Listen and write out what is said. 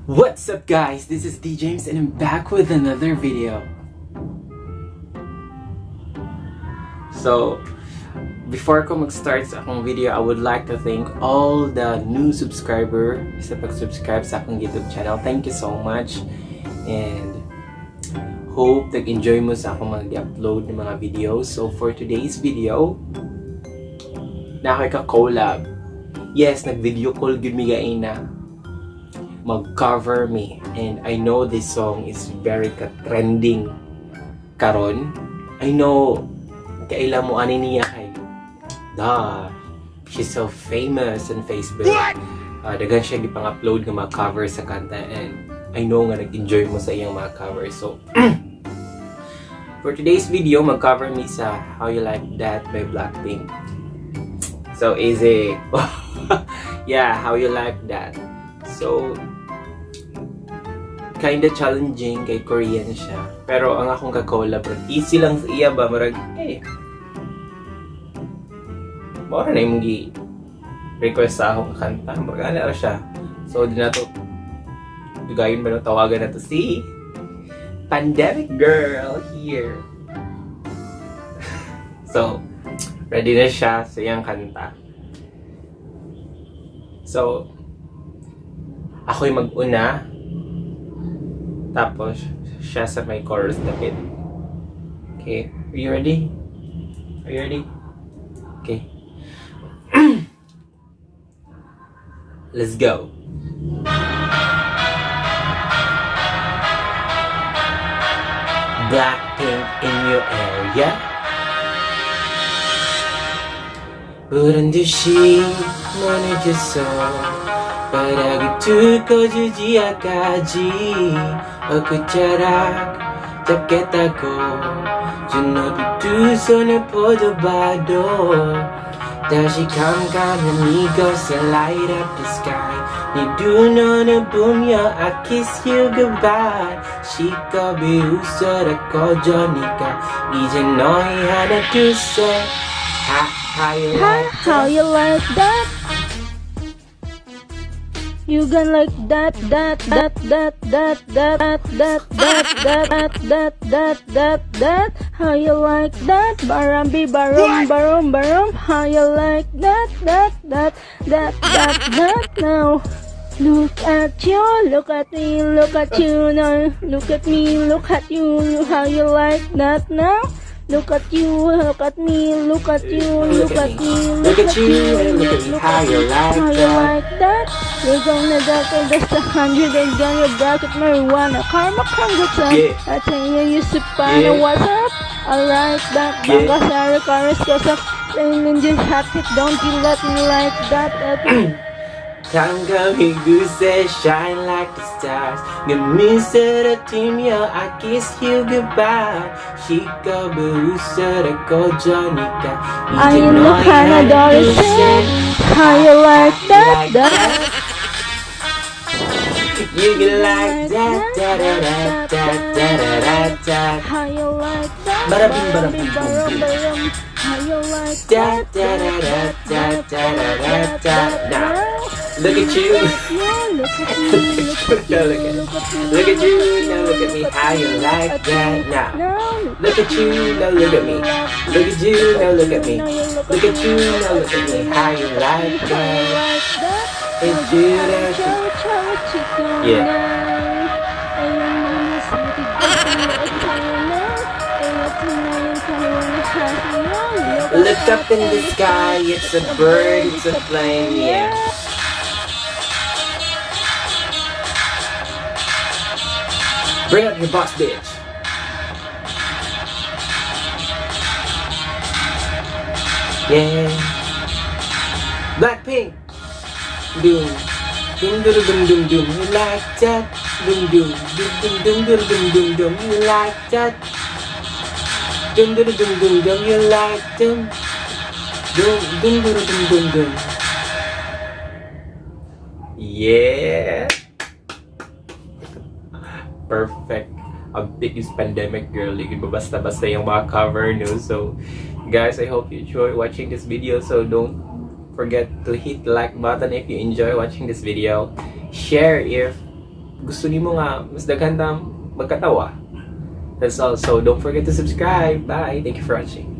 What's up, guys? This is D James and I'm back with another video. So, before ko mag-start sa akong video, I would like to thank all the new subscriber sa pag-subscribe sa akong YouTube channel. Thank you so much. And hope nag-enjoy mo sa akong mga upload ng mga videos. So, for today's video, naa ko'y ka-collab. Yes, nag-video call gyud mi gaina. Mag-cover me. And I know this song is very ka-trending karon. I know kaila mo ani niya kay da, she's so famous on Facebook. Daghan siya gipang-upload nga mga cover sa kanta and I know nga nag-enjoy mo sa iyang mga cover. So, for today's video, mag-cover mi sa How You Like That by Blackpink. So, easy. Yeah, How You Like That. So, kinda challenging kay Korean siya. Pero ang akong ka-collab, easy lang sa iya ba? Murag, eh, mao na imong gi request sa akong kanta. Murag ana ra siya. So, di na to, dugayon ba no, tawagan na to si Pandemic Girl here. So, ready na siya sa iyang kanta. So, ako'y mag-una. Tapos, siya sa may chorus dapit. Okay, are you ready? Are you ready? Okay. Let's go. Blackpink in your area. 보란 듯이 멀어졌어 바닥이 두꺼워지지 아까지 엊그자락 잡겠다고 저 높이 두 손을 뻗어봐도 다시 깜깜한 이곳에 light up the sky. 네 두 눈을 보며 I kiss you goodbye. 시겁이 웃어라 꺼져니까 이제 너희 하나 둘셋. How you like How that? You like that? You gonna like that, that, that, that, that, that, that, that, that, that, that, that, that. How you like that? Barambi, barum, barum, barum. How you like that, that, that, that, that, that? Now. Look at you, look at me, look at you now. Look at me, look at you, look how you like that now. Look at you, look at me, look at you, look at me, Look at you and look at me, how you like how you that? Like that? We're gonna duck that's 100 and gonna bracket marijuana. Karma congrats. I tell you, you supana, what's up? Alright, back, bangga, sorry, chorus, cause up. Ninja hack it, don't you let me like that. 깜깜이 그새 shine like the stars. 미스터팀여 I kiss you goodbye. 시겁이 웃어라 꺼져니까 I 이제 know 너희 하나 하나 둘 둘 셋. 셋. How you like that? That? You can like that, da da da da da da da da. How you like that? Bada bing, bada boom, boom, Barum, boom. Barum. How you like Da that? Da da da da da da da da. Now, look at you. Look at me, look at you, Look at- look at me, look at you, now look at me, how you like that now. Look at you, now look at me. Look at you, now look at me. Look at you, now look at me, how you like that. It's you that Yeah. Look up in the sky, it's a bird, it's a plane, yeah. Bring up your boss, bitch. Yeah. Blackpink. Doom. Dum dum dum dum dum. You like that? Dum dum dum dum dum dum dum dum dum. You like that? Dum dum dum dum dum. You like them? Dum dum dum dum dum dum. Yeah. Perfect. Ang biggest Pandemic Girl. Hindi ba basta-basta yung mga cover, no? So, guys, I hope you enjoy watching this video. So, don't forget to hit the like button if you enjoy watching this video. Share if gusto nimo nga mas daghan ta magkatawa. That's all. So don't forget to subscribe. Bye. Thank you for watching.